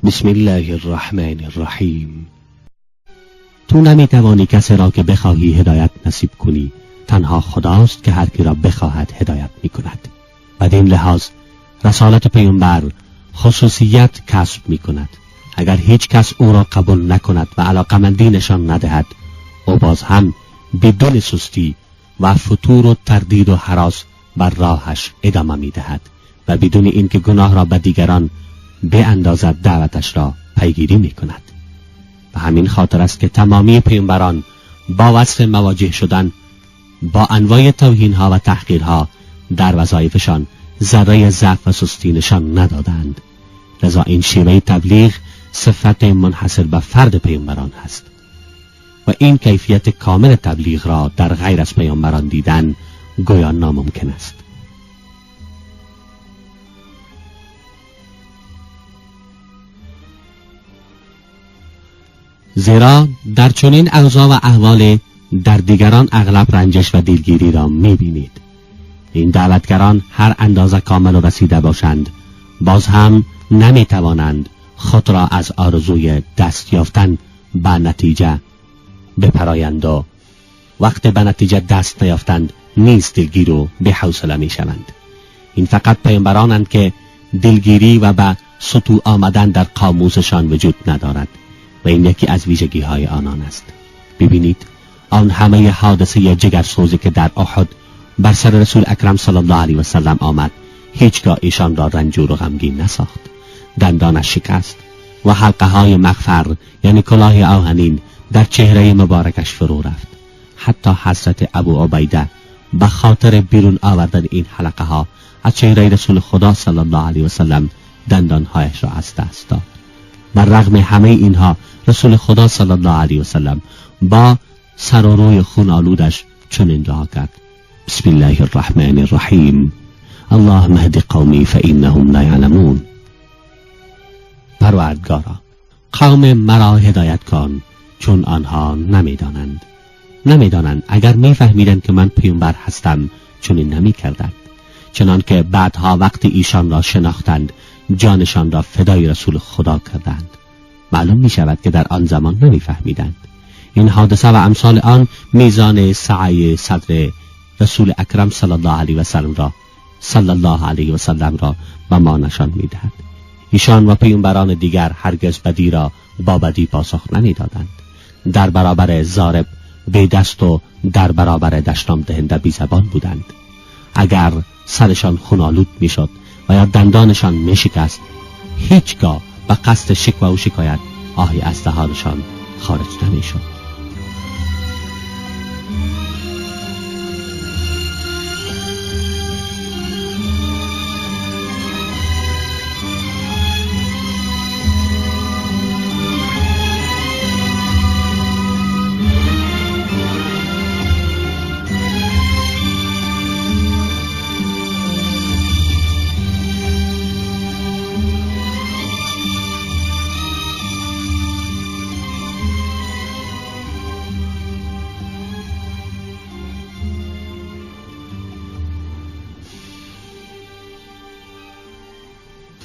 بسم الله الرحمن الرحیم. تو نمیتوانی کسی را که بخواهی هدایت نصیب کنی، تنها خداست که هر کی را بخواهد هدایت میکند. بدین لحاظ رسالت پیامبر خصوصیت کسب میکند. اگر هیچ کس او را قبول نکند و علاقمندی نشان ندهد، او باز هم بدون سستی و فتور و تردید و هراس بر راهش ادامه میدهد و بدون اینکه گناه را به دیگران به اندازه دعوتش را پیگیری میکند. به همین خاطر است که تمامی پیامبران با وصف مواجه شدن با انواع توهین‌ها و تحقیرها در وظایفشان ذره ضعف و سستی نشان ندادند. لذا این شیوه تبلیغ صفت منحصر به فرد پیامبران است و این کیفیت کامل تبلیغ را در غیر از پیامبران دیدن گویا ناممکن است. زیرا در چنین اوضاع و احوال در دیگران اغلب رنجش و دلگیری را می‌بینید. این دعوتگران هر اندازه کامل و رسیده باشند، باز هم نمی‌توانند خود را از آرزوی دست یافتن به نتیجه بپرایند و وقت به نتیجه دست نیافتند نیز دلگیر و بی‌حوصله می‌شوند. این فقط پیامبرانند که دلگیری و به سطوح آمدن در قاموسشان وجود ندارد و این یکی از ویژگی های آنان است. ببینید آن همه حادثه جگرسوزی که در احد بر سر رسول اکرم صلی الله علیه و سلم آمد، هیچگاه ایشان را رنجور و غمگین نساخت. دندانش شکست و حلقه های مغفر یعنی کلاه آهنین در چهره مبارکش فرو رفت. حتی حضرت ابو عبیده به خاطر بیرون آوردن این حلقه ها از چهره رسول خدا صلی الله علیه و سلم دندانهایش را از دست داد. بر رغم همه اینها رسول خدا صلی الله علیه و سلم با سر و روی خون آلودش چنین دعا کرد: بسم الله الرحمن الرحیم، اللهم اهد قومی فانهم لا یعلمون. پروردگارا قوم مرا هدایت کن چون آنها نمیدانند. نمیدانند. اگر میفهمیدند که من پیامبر هستم چنین نمیکردند. چنان که بعدها وقتی ایشان را شناختند جانشان را فدای رسول خدا کردند. معلوم می شود که در آن زمان نمیفهمیدند. این حادثه و امثال آن میزان سعی صدر رسول اکرم صلی الله علیه و سلم را به ما نشان میدهد. ایشان و پیامبران دیگر هرگز بدی را با بدی پاسخ نمیدادند. در برابر ضارب بی دست و در برابر دشنام دهنده بی زبان بودند. اگر سرشان خون‌آلود میشد و یا دندانشان میشکست، هیچگاه به قصد شکوه و شکایت آهی از دهانشان خارج نمیشد.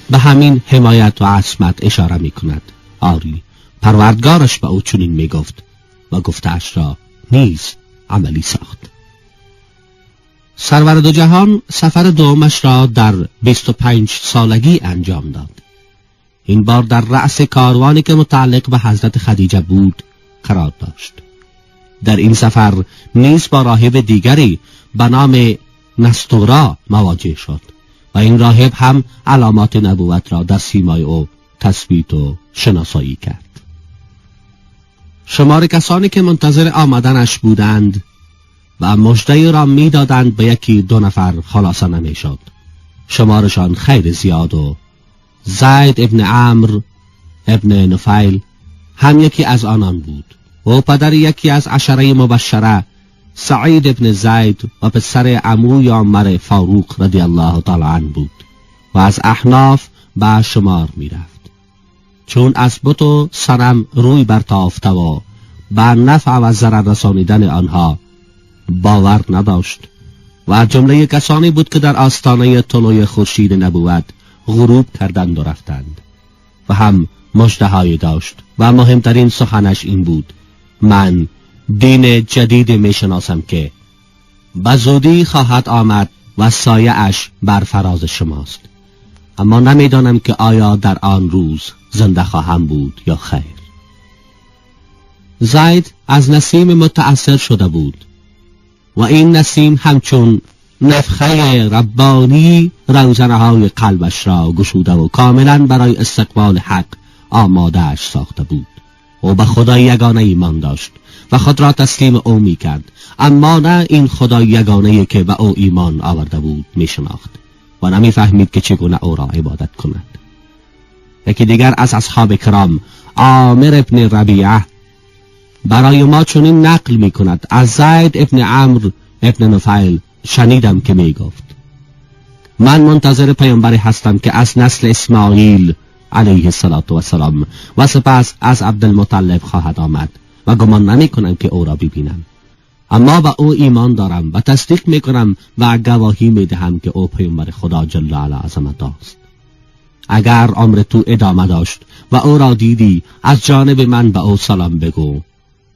به همین حمایت و عصمت اشاره می کند. آری، پروردگارش به او چنین می گفت و گفته‌اش را نیز عملی ساخت. سرور دو جهان سفر دومش را در 25 سالگی انجام داد. این بار در رأس کاروانی که متعلق به حضرت خدیجه بود قرار داشت. در این سفر نیز با راهب دیگری به نام نستورا مواجه شد و این راهب هم علامات نبوت را در سیمای او تثبیت و شناسایی کرد. شمار کسانی که منتظر آمدنش بودند و مژده را میدادند به یکی دو نفر خلاصه نمیشد. شمارشان خیلی زیاد و زید ابن عمرو ابن نفیل هم یکی از آنان بود. او پدر یکی از عشره مبشره سعید ابن زید و پسر عموی عمر فاروق رضی الله تعالی عنه بود و از احناف به شمار می رفت. چون از بت و صنم روی برتافته و به نفع و ضرر رسانیدن آنها باور نداشت و از جمله کسانی بود که در آستانه طلوع خورشید نبوت غروب کردند و رفتند و هم مژده‌هایی داشت و مهمترین سخنش این بود: من دین جدید میشناسم که به زودی خواهد آمد و سایه اش بر فراز شماست، اما نمیدانم که آیا در آن روز زنده خواهم بود یا خیر. زید از نسیم متأثر شده بود و این نسیم همچون نفخه ربانی روزنه های قلبش را گشوده و کاملا برای استقبال حق آمادهش ساخته بود. او به خدای یگانه ایمان داشت و خود را تسلیم او می کرد، اما نه این خدای یگانه که به او ایمان آورده بود می شناخت و نمی فهمید که چگونه او را عبادت کند. یکی دیگر از اصحاب کرام، عامر ابن ربیعه، برای ما چنین نقل می کند: از زید ابن عمرو ابن نفیل شنیدم که می گفت من منتظر پیامبری هستم که از نسل اسماعیل علیه السلام و سپس از عبدالمطلب خواهد آمد و گمان نمی کنم که او را ببینم، اما به او ایمان دارم و تصدیق می کنم و گواهی می دهم که او پیامبر خدا جل علی عظمت است. اگر امر تو ادامه داشت و او را دیدی، از جانب من به او سلام بگو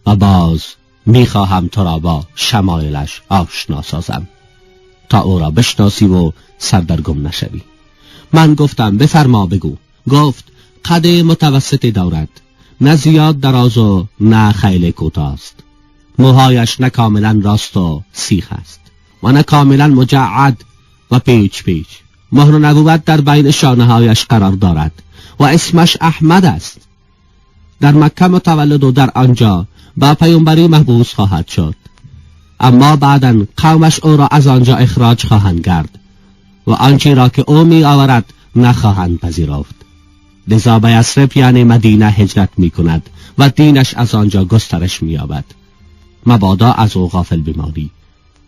و باز می خواهم تو را با شمایلش آشنا سازم تا او را بشناسی و سردرگم نشوی. من گفتم بفرما بگو. گفت قد متوسط دارد، نه زیاد دراز و نه خیلی کوتاه است. موهایش نه کاملا راست و سیخ است و نه کاملا مجعد و پیچ پیچ. مهر نبوت در بین شانه هایش قرار دارد و اسمش احمد است. در مکه متولد و در آنجا با پیامبری محبوس خواهد شد، اما بعدا قومش او را از آنجا اخراج خواهند کرد و آنچه را که او می آورد نخواهند پذیرفت. لذا به یثرب یعنی مدینه هجرت می کند و دینش از آنجا گسترش می یابد. مبادا از او غافل بمانی.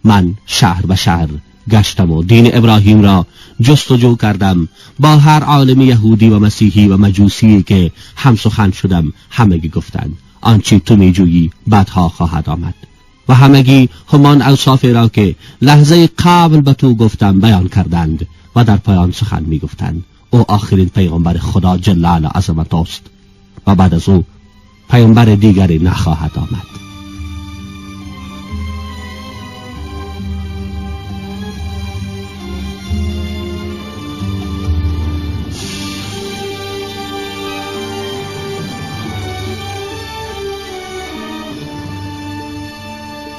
من شهر به شهر گشتم و دین ابراهیم را جستجو کردم. با هر عالم یهودی و مسیحی و مجوسی که هم سخن شدم، همگی گفتند آنچه تو می جویی بعدها خواهد آمد و همگی همان اوصافی را که لحظه قبل به تو گفتم بیان کردند و در پایان سخن می گفتند او آخرین پیغمبر خدا جل علی عظمت است و بعد از او پیغمبر دیگری نخواهد آمد.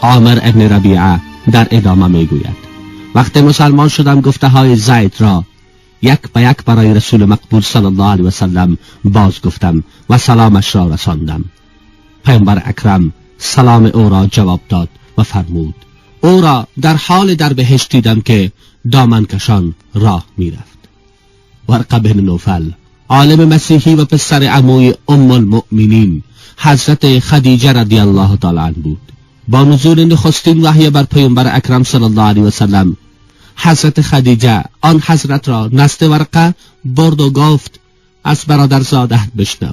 عامر ابن ربیعه در ادامه می گوید وقتی مسلمان شدم گفته های زید را یک به یک برای رسول مقبول صلی الله علیه و سلم باز گفتم و سلامش را رساندم. پیامبر اکرم سلام او را جواب داد و فرمود او را در حال در بهشت دیدم که دامن کشان راه می رفت. ورقه بن نوفل، عالم مسیحی و پسر عموی ام المؤمنین حضرت خدیجه رضی الله تعالی عنها بود. با نزول نخستین وحی بر پیامبر اکرم صلی الله علیه و سلم، حضرت خدیجه آن حضرت را نزد ورقه برد و گفت از برادرزاده‌ات بشنو.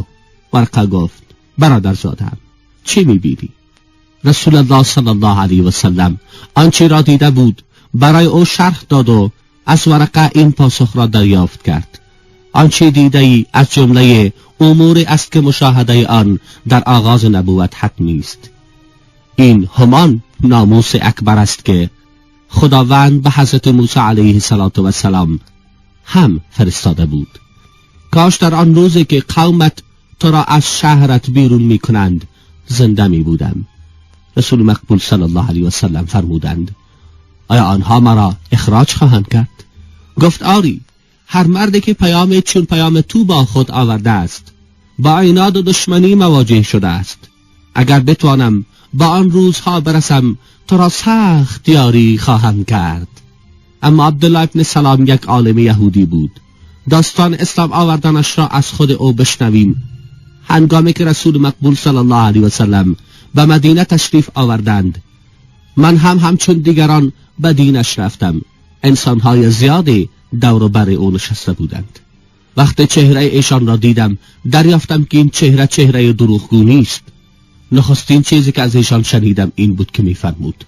ورقه گفت برادرزاده‌ام چه می‌بینی؟ رسول الله صلی الله علیه و سلم آنچه را دیده بود برای او شرح داد و از ورقه این پاسخ را دریافت کرد: آنچه دیده‌ای از جمله امور است که مشاهده آن در آغاز نبوت حتمی است. این همان ناموس اکبر است که خداوند به حضرت موسی علیه السلام هم فرستاده بود. کاش در آن روزی که قومت تو را از شهرت بیرون می کنند زنده می بودم. رسول مقبول صلی الله علیه و سلم فرمودند آیا آنها مرا اخراج خواهند کرد؟ گفت آری، هر مردی که پیام چون پیام تو با خود آورده است با عناد و دشمنی مواجه شده است. اگر بتوانم با آن روزها برسم تو را سخت یاری خواهم کرد. اما عبدالله ابن سلام یک عالم یهودی بود. داستان اسلام آوردنش را از خود او بشنویم. هنگامی که رسول مقبول صلی الله علیه و سلم به مدینه تشریف آوردند، من هم همچون دیگران به دینش رفتم. انسانهای زیادی دور و بر او نشسته بودند. وقتی چهره ایشان را دیدم دریافتم که این چهره چهره دروغگو نیست. نخستین چیزی که از ایشان شنیدم این بود که می‌فرمود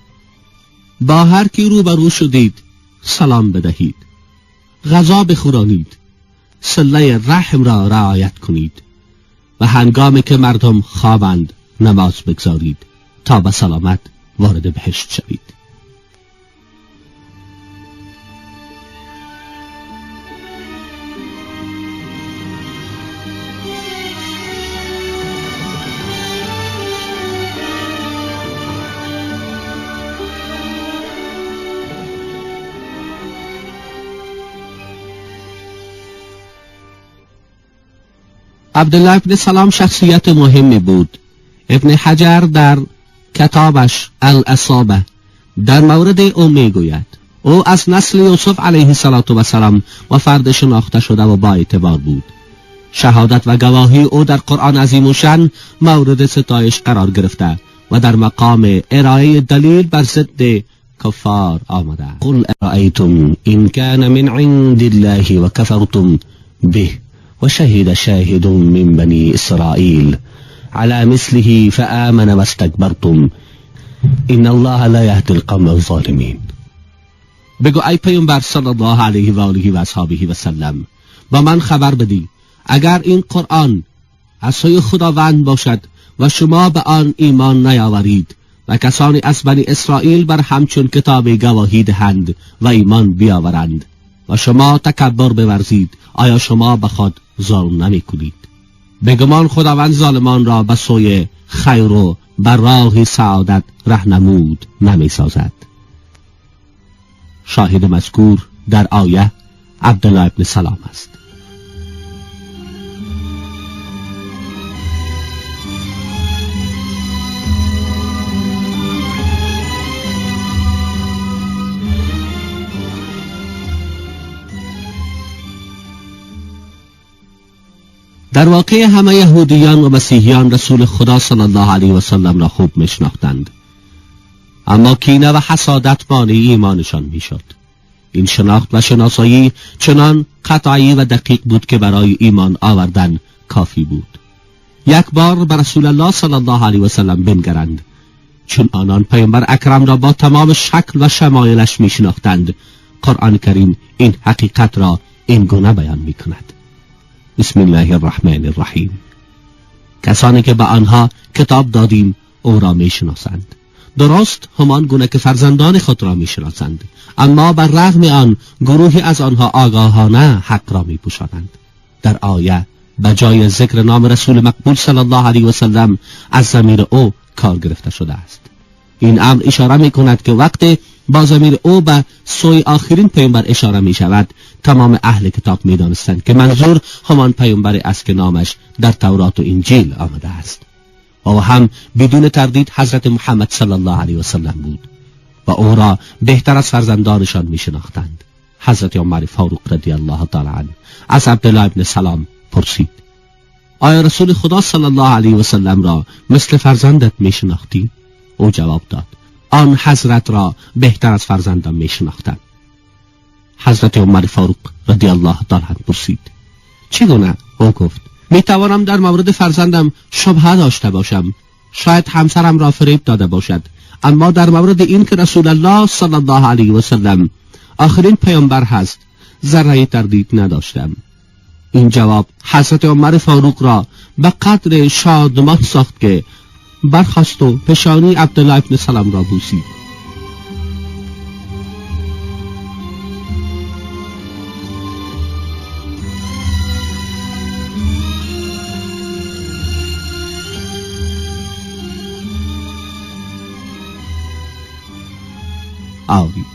با هر کی روبرو شدید سلام بدهید، غذا بخورانید، صله رحم را رعایت کنید، و هنگامی که مردم خوابند نماز بگذارید تا به سلامت وارد بهشت شوید. عبدالله ابن سلام شخصیت مهمی بود. ابن حجر در کتابش الاصابه در مورد او میگوید او از نسل یوسف علیه السلام و فرد شناخته شده و با اعتبار بود. شهادت و گواهی او در قرآن عظیم الشأن مورد ستایش قرار گرفته و در مقام ارائه دلیل بر ضد کفار آمده. قل ارأیتم ان کان من عند الله وکفرتم به وشهد شاهد من بني إسرائيل على مثله فآمن واستكبرتم إن الله لا يهدي القوم الظالمين. بگو ای پیامبر صلی الله علیه و آله و اصحابه و سلم، با من خبر بدی اگر این قرآن از سوی خداوند باشد و شما به آن ایمان نیاورید و کسانی از بنی اسرائیل بر همچون کتاب گواهی دهند و ایمان بیاورند و شما تکبر بورزید، آیا شما به خود ظلم نمی کنید؟ به گمان خداوند ظالمان را به سوی خیر و بر راه سعادت رهنمود نمی سازد. شاهد مذکور در آیه عبدالله ابن سلام است. در واقع همه یهودیان و مسیحیان رسول خدا صلی الله علیه و سلم را خوب میشناختند، اما کینه و حسادت مانع ایمانشان میشد. این شناخت و شناسایی چنان قطعی و دقیق بود که برای ایمان آوردن کافی بود. یک بار به رسول الله صلی الله علیه و سلم بنگرند، چون آنان پیامبر اکرم را با تمام شکل و شمایلش میشناختند. قرآن کریم این حقیقت را این گونه بیان میکند: بسم الله الرحمن الرحیم. کسانی که به آنها کتاب دادیم او را میشناسند، درست همان گونه که فرزندان خود را میشناسند، اما بر رغم آن گروهی از آنها آگاهانه حق را میپوشانند. در آیه به جای ذکر نام رسول مقبول صلی الله علیه و سلم از ضمیر او کار گرفته شده است. این امر اشاره می کند که وقتی با ضمیر او به سوی آخرین پیامبر اشاره می شود، تمام اهل کتاب می دانستند که منظور همان پیامبر است که نامش در تورات و انجیل آمده است. و او هم بدون تردید حضرت محمد صلی الله علیه و سلم بود و او را بهتر از فرزندانشان می شناختند. حضرت عمر فاروق رضی الله تعالی عنه از عبدالله ابن سلام پرسید: آیا رسول خدا صلی الله علیه و سلم را مثل فرزندت می شناختی؟ او جواب داد: آن حضرت را بهتر از فرزندم می شناختم. حضرت عمر فاروق رضی الله تعالی عنه پرسید: چگونه؟ او گفت: می توانم در مورد فرزندم شبهه داشته باشم، شاید همسرم را فریب داده باشد، اما در مورد این که رسول الله صلی الله علیه و سلم آخرین پیامبر هست ذره تردید نداشتم. این جواب حضرت عمر فاروق را به قدر شادمان ساخت که برخاست و پیشانی عبدالله ابن سلام را بوسید. آری،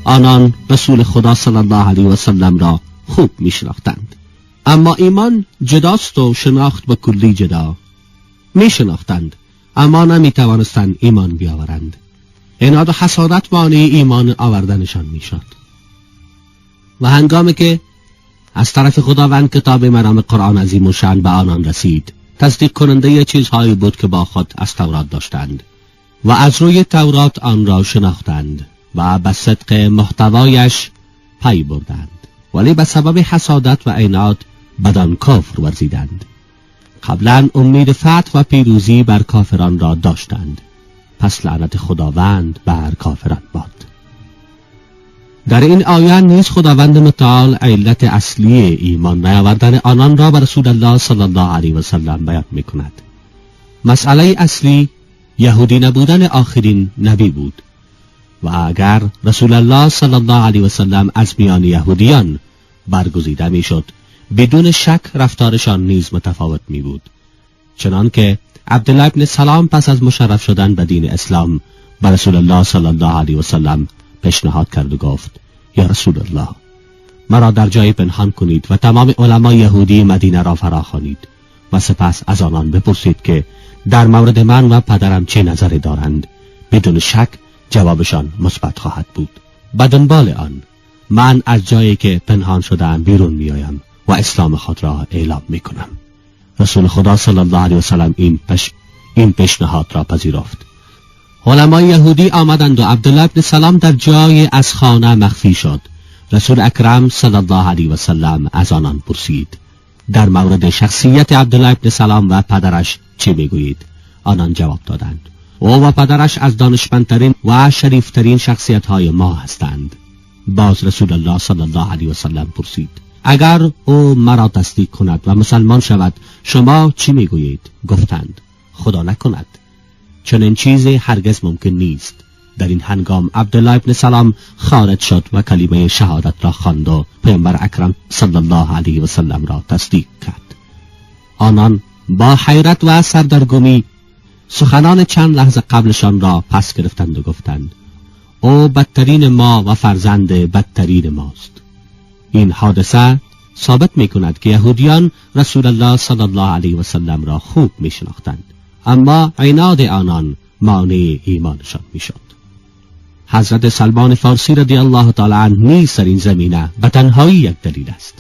آنان رسول خدا صلی الله علیه و سلم را خوب می شناختند، اما ایمان جداست و شناخت به کلی جدا. می شناختند اما نمی توانستند ایمان بیاورند. عناد و حسادت مانع ایمان آوردنشان می شد. و هنگامی که از طرف خداوند کتاب مرام قرآن عظیم الشأن به آنان رسید، تصدیق کننده چیزهایی بود که با خود از تورات داشتند و از روی تورات آن را شناختند و به صدق محتوایش پی بردند، ولی به سبب حسادت و عناد بدان کفر ورزیدند. قبلا امید فتح و پیروزی بر کافران را داشتند، پس لعنت خداوند بر کافران باد. در این آیه نیز خداوند متعال علت اصلی ایمان نیاوردن آنان را به رسول الله صلی الله علیه و سلم بیان می کند. مسئله اصلی یهودی نبودن آخرین نبی بود و اگر رسول الله صلی الله علیه و سلم از میان یهودیان برگزیده می شد، بدون شک رفتارشان نیز متفاوت می بود. چنان که عبدالله ابن سلام پس از مشرف شدن به دین اسلام به رسول الله صلی الله علیه و سلم پیشنهاد کرد و گفت: یا رسول الله، مرا در جای پنهان کنید و تمام علمای یهودی مدینه را فراخوانید و سپس از آنان بپرسید که در مورد من و پدرم چه نظری دارند. بدون شک جوابشان مثبت خواهد بود. به دنبال آن من از جایی که پنهان شدم بیرون میایم و اسلام خود را اعلام میکنم. رسول خدا صلی الله علیه و سلم این پیشنهاد را پذیرفت. علمای یهودی آمدند و عبدالله ابن سلام در جای از خانه مخفی شد. رسول اکرم صلی الله علیه و سلم از آنان پرسید: در مورد شخصیت عبدالله ابن سلام و پدرش چه میگویید؟ آنان جواب دادند: او و پدرش از دانشمندترین و شریفترین شخصیت‌های ما هستند. باز رسول الله صلی الله علیه و سلم پرسید: اگر او مرا تصدیق کند و مسلمان شود شما چی میگویید؟ گفتند: خدا نکند، چنین چیزی هرگز ممکن نیست. در این هنگام عبدالله ابن سلام خارج شد و کلمه شهادت را خواند و پیامبر اکرم صلی الله علیه و سلم را تصدیق کرد. آنان با حیرت و سردرگمی سخنان چند لحظه قبلشان را پس گرفتند و گفتند: او بدترین ما و فرزند بدترین ماست. این حادثه ثابت می کند که یهودیان رسول الله صلی الله علیه و سلم را خوب می شناختند، اما عناد آنان مانع ایمانشان می شد. حضرت سلمان فارسی رضی الله تعالی عنه نیز در این زمینه به تنهایی یک دلیل است.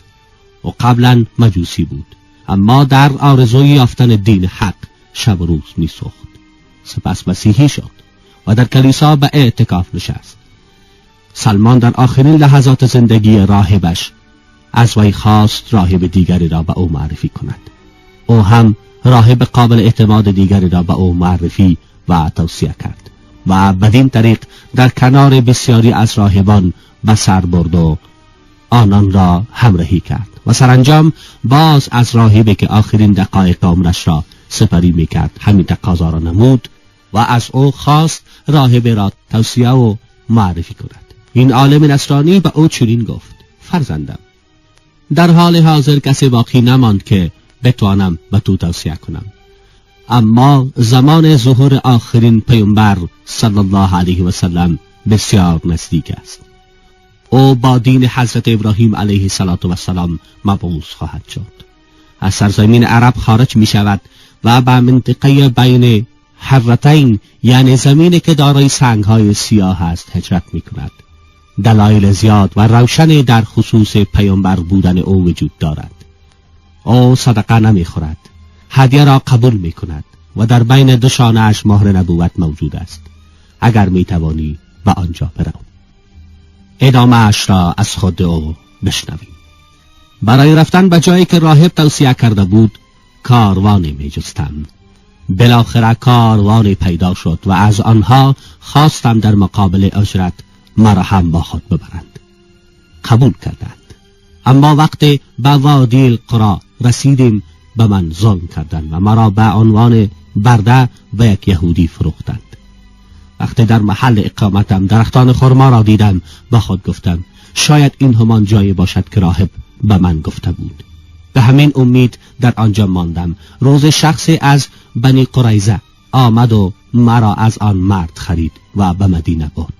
او قبلا مجوسی بود، اما در آرزوی یافتن دین حق شب و روز می سوخت. سپس مسیحی شد و در کلیسا به اعتکاف نشست. سلمان در آخرین لحظات زندگی راهبش از وی خواست راهب دیگری را به او معرفی کند. او هم راهب قابل اعتماد دیگری را به او معرفی و توصیه کرد و بدین طریق در کنار بسیاری از راهبان به سر برد و آنان را همراهی کرد و سرانجام باز از راهبی که آخرین دقایق عمرش را سپری میکرد همین تقاضا را نمود و از او خواست راهب را توصیه و معرفی کند. این عالم نصرانی به او چنین گفت: فرزندم، در حال حاضر کسی باقی نماند که بتوانم به تو توصیه کنم، اما زمان ظهور آخرین پیامبر صلی الله علیه و سلم بسیار نزدیک است. او با دین حضرت ابراهیم علیه السلام مبعوث خواهد شد. از سرزمین عرب خارج می شود و به منطقه بین حرتین، یعنی زمینی که دارای سنگهای سیاه است، هجرت می کند. دلایل زیاد و روشن در خصوص پیامبر بودن او وجود دارد. او صدقه نمی خورد، هدیه را قبول می کند و در بین دو شانه اش مهر نبوت موجود است. اگر می توانی به آنجا برو. ادامه اش را از خود او بشنویم. برای رفتن به جایی که راهب توصیه کرده بود کاروانی می جستم. بالاخره کاروانی پیدا شد و از آنها خواستم در مقابل اجرت مرا هم با خود ببرند. قبول کردند. اما وقتی به وادی القرا رسیدیم به من ظلم کردند و مرا به عنوان برده به یک یهودی فروختند. وقتی در محل اقامتم درختان خرما را دیدم با خود گفتم شاید این همان جایی باشد که راهب به من گفته بود. به همین امید در آنجا ماندم. روز شخصی از بنی قریظه آمد و مرا از آن مرد خرید و به مدینه برد.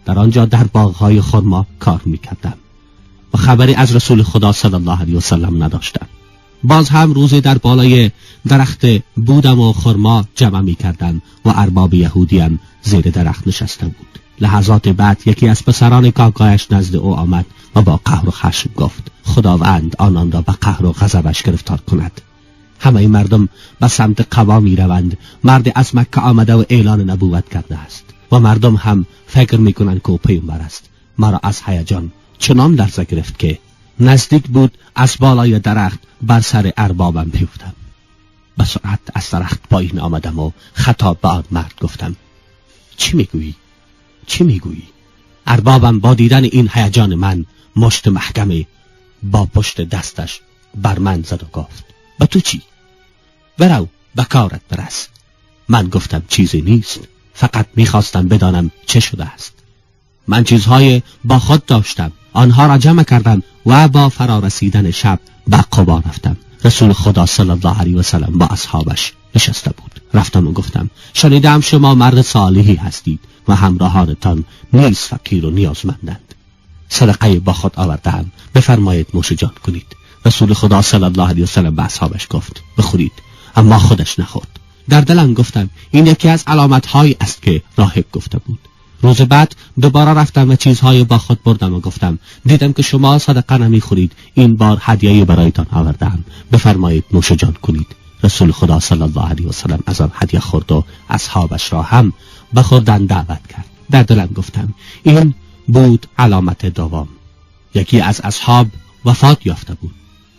در آنجا در باغ‌های خرما کار می‌کردم و خبری از رسول خدا صلی الله علیه و سلم نداشتم. باز هم روزی در بالای درخت بودم و خرما جمع می کردم و ارباب یهودیم زیر درخت نشسته بود. لحظات بعد یکی از پسران کاکایش نزد او آمد و با قهر و خشم گفت خداوند آنان را به قهر و غضبش گرفتار کند. همه مردم به سمت قبا می روند. مرد از مکه آمده و اعلان نبوت کرده است و مردم هم فکر می کنند که او پیامبر است. مرا از هیجان چنان لرزه گرفت که نزدیک بود از بالای درخت بر سر اربابم بیفتم. به سرعت از درخت پایین آمدم و خطاب به آن مرد گفتم چی میگویی؟ چی میگویی؟ اربابم با دیدن این هیجان من مشت محکمی با پشت دستش بر من زد و گفت به تو چی؟ برو به کارت برس. من گفتم چیزی نیست، فقط میخواستم بدانم چه شده است. من چیزهای با خود داشتم، آنها را جمع کردم و با فرارسیدن شب به قبا رفتم. رسول خدا صلی الله علیه و سلم با اصحابش نشسته بود. رفتم و گفتم شنیدم شما مرد صالحی هستید و همراهانتان نیز فقیر و نیازمندند. صدقه با خود آوردم، بفرمایید نوش جان کنید. رسول خدا صلی الله علیه و سلم به اصحابش گفت بخورید، اما خودش نخورد. در دلم گفتم این یکی از علامت‌هایی است که راهب گفته بود. روز بعد دوباره رفتم و چیزهای با خود بردم و گفتم دیدم که شما صدقه نمیخورید، این بار هدیه‌ای برایتان آوردم، بفرمایید نوش جان کنید. رسول خدا صلی الله علیه و سلم از آن هدیه خورد و اصحابش را هم به خوردن دعوت کرد. در دلم گفتم این بود علامت دوم. یکی از اصحاب وفات یافته بود.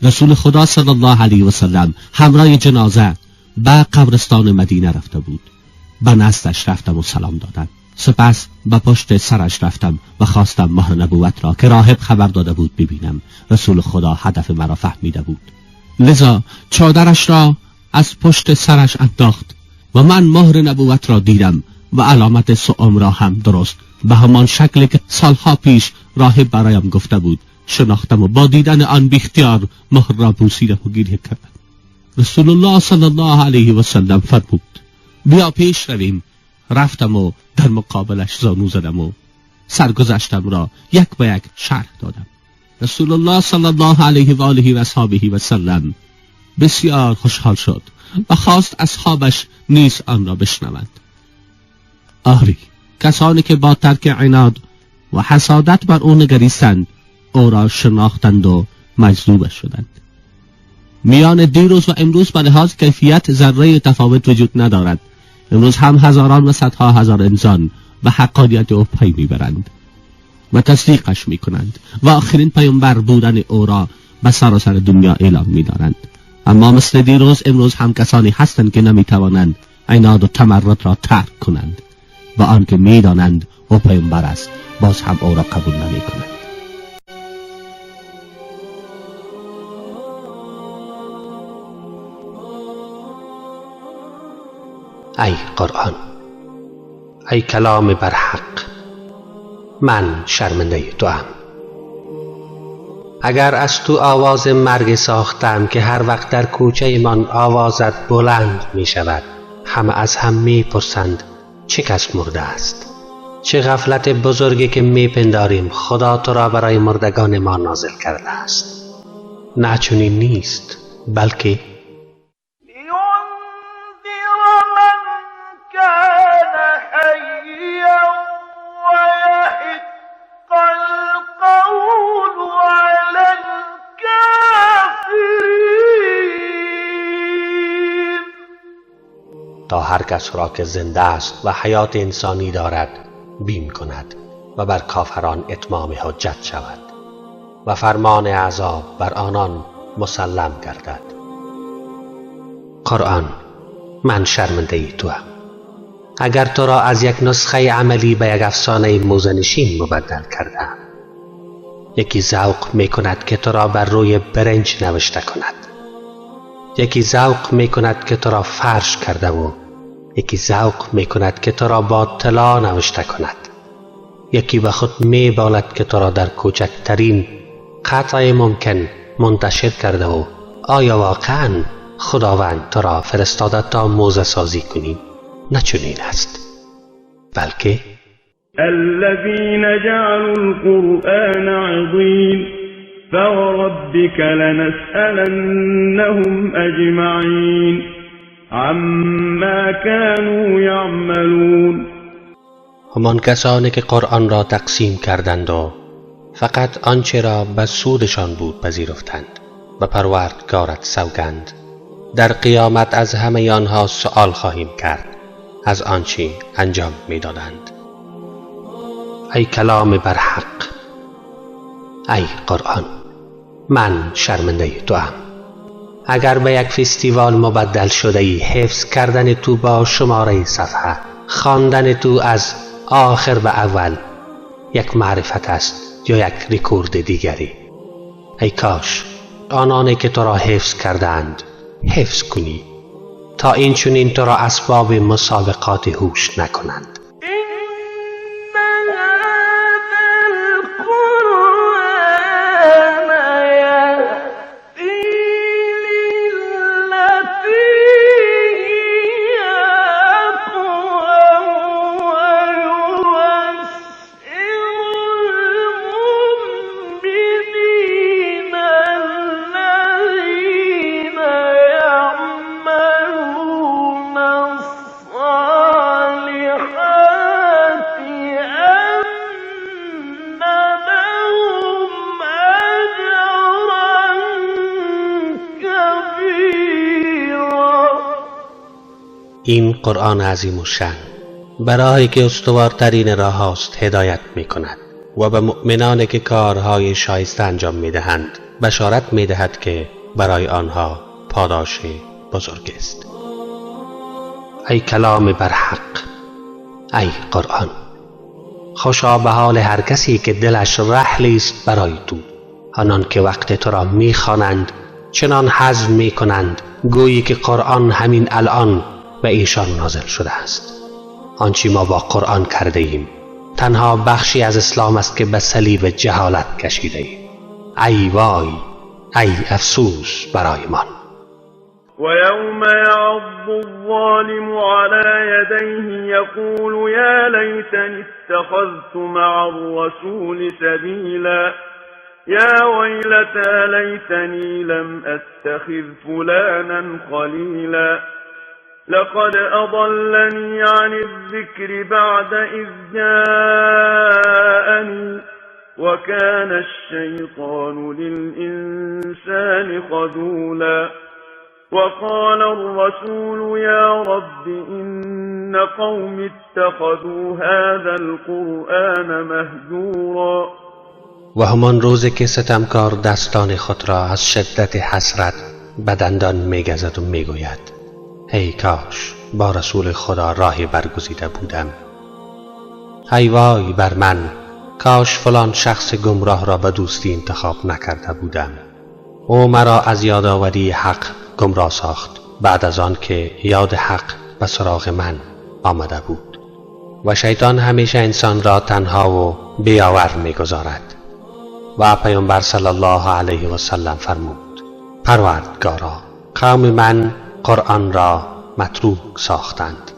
رسول خدا صلی الله علیه و سلم همراه جنازه به قبرستان مدینه رفته بود. به نزدش رفتم و سلام دادم. سپس به پشت سرش رفتم و خواستم مهر نبوت را که راهب خبر داده بود ببینم. رسول خدا هدف مرا فهمیده بود، لذا چادرش را از پشت سرش انداخت و من مهر نبوت را دیدم و علامت سؤم را هم درست به همان شکلی که سالها پیش راهب برایم گفته بود شناختم و با دیدن آن بی اختیار مهر را بوسیدم و گریه کردم. رسول الله صلی الله علیه و سلم فرمود بیا پیش رویم. رفتم و در مقابلش زانو زدم و سرگذشتم را یک به یک شرح دادم. رسول الله صلی الله علیه و آله و اصحابه و سلم بسیار خوشحال شد و خواست اصحابش نیز آن را بشنوند. آری، کسانی که با ترک عناد و حسادت بر او نگریستند او را شناختند و مجذوب شدند. میان دیروز و امروز به لحاظ کیفیت ذره تفاوت وجود ندارد. امروز هم هزاران و صدها هزار انسان به حقانیت او پی میبرند و تصدیقش میکنند و آخرین پیامبر بودن او را به سراسر دنیا اعلام میدارند. اما مثل دیروز امروز هم کسانی هستند که نمیتوانند عناد و تمرد را ترک کنند و آنکه میدانند او پیامبر است باز هم او را قبول نمیکنند. ای قرآن، ای کلام برحق، من شرمنده توام. اگر از تو آواز مرگ ساختم که هر وقت در کوچه من آوازت بلند می شود، همه از هم می پرسند چه کس مرده است. چه غفلت بزرگی که می پنداریم خدا تو را برای مردگان ما نازل کرده است. نه چنین نیست، بلکه تا هر کس را که زنده است و حیات انسانی دارد بیم کند و بر کافران اتمام حجت شود و فرمان عذاب بر آنان مسلم گردد. قرآن، من شرمنده توام. اگر تو را از یک نسخه عملی به یک افسانه موزنشین مبدل کردم، یکی ذوق می کند که تو را بر روی برنج نوشته کند، یکی ذوق می کند که تو را فرش کرده و یکی ذوق می کند که تو را با طلا نوشته کند، یکی به خود می بالد که تو را در کوچکترین قطع ممکن منتشر کرده و آیا واقعا خداوند تو را فرستاده تا موزه سازی کنی؟ نه چنین است، بلکه الذين جعلوا القرآن عضين فوربك لنسألنهم أجمعين عما كانوا يعملون. همان کسانی که قرآن را تقسیم کردند و فقط آنچه را به سودشان بود پذیرفتند و پروردگارت سوگند در قیامت از همه آنها سؤال خواهیم کرد از آنچه انجام میدادند. ای کلام برحق، ای قرآن، من شرمنده توام. اگر به یک فستیوال مبدل شده ای، حفظ کردن تو با شماره صفحه، خواندن تو از آخر به اول یک معرفت است یا یک رکورد دیگری. ای کاش آنانی که تو را حفظ کردند حفظ کنی تا این چنین تو را اسباب مسابقات هوش نکنند. این قرآن عظیم الشأن برای که استوارترین راه هاست هدایت می کند و به مؤمنان که کارهای شایسته انجام می دهند بشارت می دهد که برای آنها پاداش بزرگ است. ای کلام برحق، ای قرآن، خوشا به حال هر کسی که دلش رحلی است برای تو. آنان که وقت تو را می خوانند چنان هضم می کنند گویی که قرآن همین الان به ایشان نازل شده است. آنچه ما با قرآن کرده ایم تنها بخشی از اسلام است که به صلیب جهالت کشیده ایم. ای وای، ای افسوس برایمان. ويوم يعض الظالم على يديه يقول يا ليتني اتخذت مع الرسول سبيلا يا ويلتى ليتني لم أتخذ فلانا خليلا لقد أضلني عن الذكر بعد إذ جاءني وكان الشيطان للإنسان خذولا وقال الرسول يا رب إن قوم اتخذوا هذا القرآن مهجورا. و همان روزی که ستمکار دستان خود را از شدت حسرت به دندان میگزد و میگوید ای کاش با رسول خدا راهی برگزیده بودم. ای وای بر من، کاش فلان شخص گمراه را به دوستی انتخاب نکرده بودم. او مرا از یادآوری حق گمراه ساخت بعد از آن که یاد حق به سراغ من آمده بود. و شیطان همیشه انسان را تنها و بیاور میگذارد. و پیامبر صلی الله علیه و سلم فرمود پروردگارا، قوم من قرآن را متروک ساختند.